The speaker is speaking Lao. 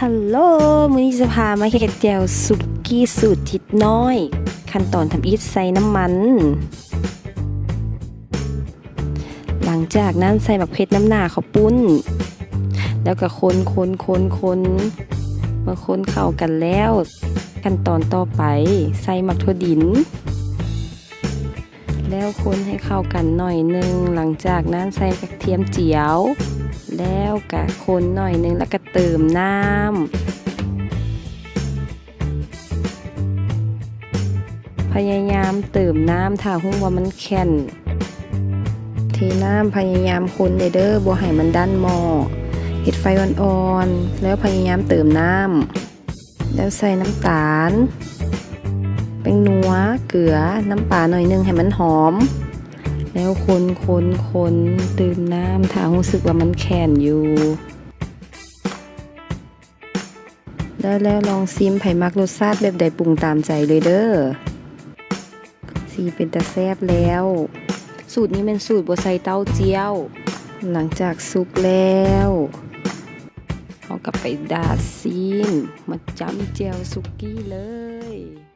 ຮັລໂຫຼ ມື້ນີ້ຈະພາມາເຮັດແຈ່ວສຸກກີ້ສູດທິດນ້ອຍ. ຂັ້ນຕອນທຳອິດ ໃສ່ນ້ຳມັນ. ຫຼັງຈາກນັ້ນໃສ່ໝາກເຜັດນ້ຳໜາເຂົ້າປຸ້ນ ແລ້ວກໍຄົນໆໆໆ. ເມື່ອຄົນເຂົ້າກັນແລ້ວ, ຂັ້ນຕອນຕໍ່ໄປ ໃສ່ໝາກຖົ່ວດິນ ແລ້ວຄົນໃຫ້ເຂົ້າກັນໜ້ອຍໜຶ່ງ. ຫຼັງຈາກນັ້ນໃສ່ກະທຽມຈຽວ ແລ້ວກະຄົນໜ້ອຍໜຶ່ງ ແລ້ວກະເຕີມນ້ຳ. ພະຍາຍາມເຕີມນ້ຳ ຖ້າຮູ້ວ່າມັນແຂ້ນ. ເທນ້ຳ ພະຍາຍາມຄົນແດ່ເດີ ບໍ່ໃຫ້ມັນດັນໝໍ້. ເຮັດໄຟອ່ອນໆ ແລ້ວພະຍາຍາມເຕີມນ້ຳ. ແລ້ວໃສ່ນ້ຳຕານ, ແປ້ງນົວ, ເກືອ, ນ້ຳປາໜ້ອຍໜຶ່ງໃຫ້ມັນຫອມ. ແລ້ວຄົນໆໆ ຕື່ມນ້ຳ ຖ້າຮູ້ສຶກວ່າມັນແຂ້ນຢູ່. ແລ້ວ ແລ້ວລອງຊີມ, ໃຜມັກລົດຊາດແບບໃດ ປຸງຕາມໃຈເລີຍເດີ. ສີເປັນຕາແຊບແລ້ວ. ສູດນີ້ແມ່ນສູດບໍ່ໃສ່ເຕົ້າຈ້ຽວ. ຫຼັງຈາກສຸກແລ້ວ, ເຮົາກໍໄປດາດຊີ້ນ ມາຈ້ຳແຈ່ວສຸກກີ້ເລີຍ.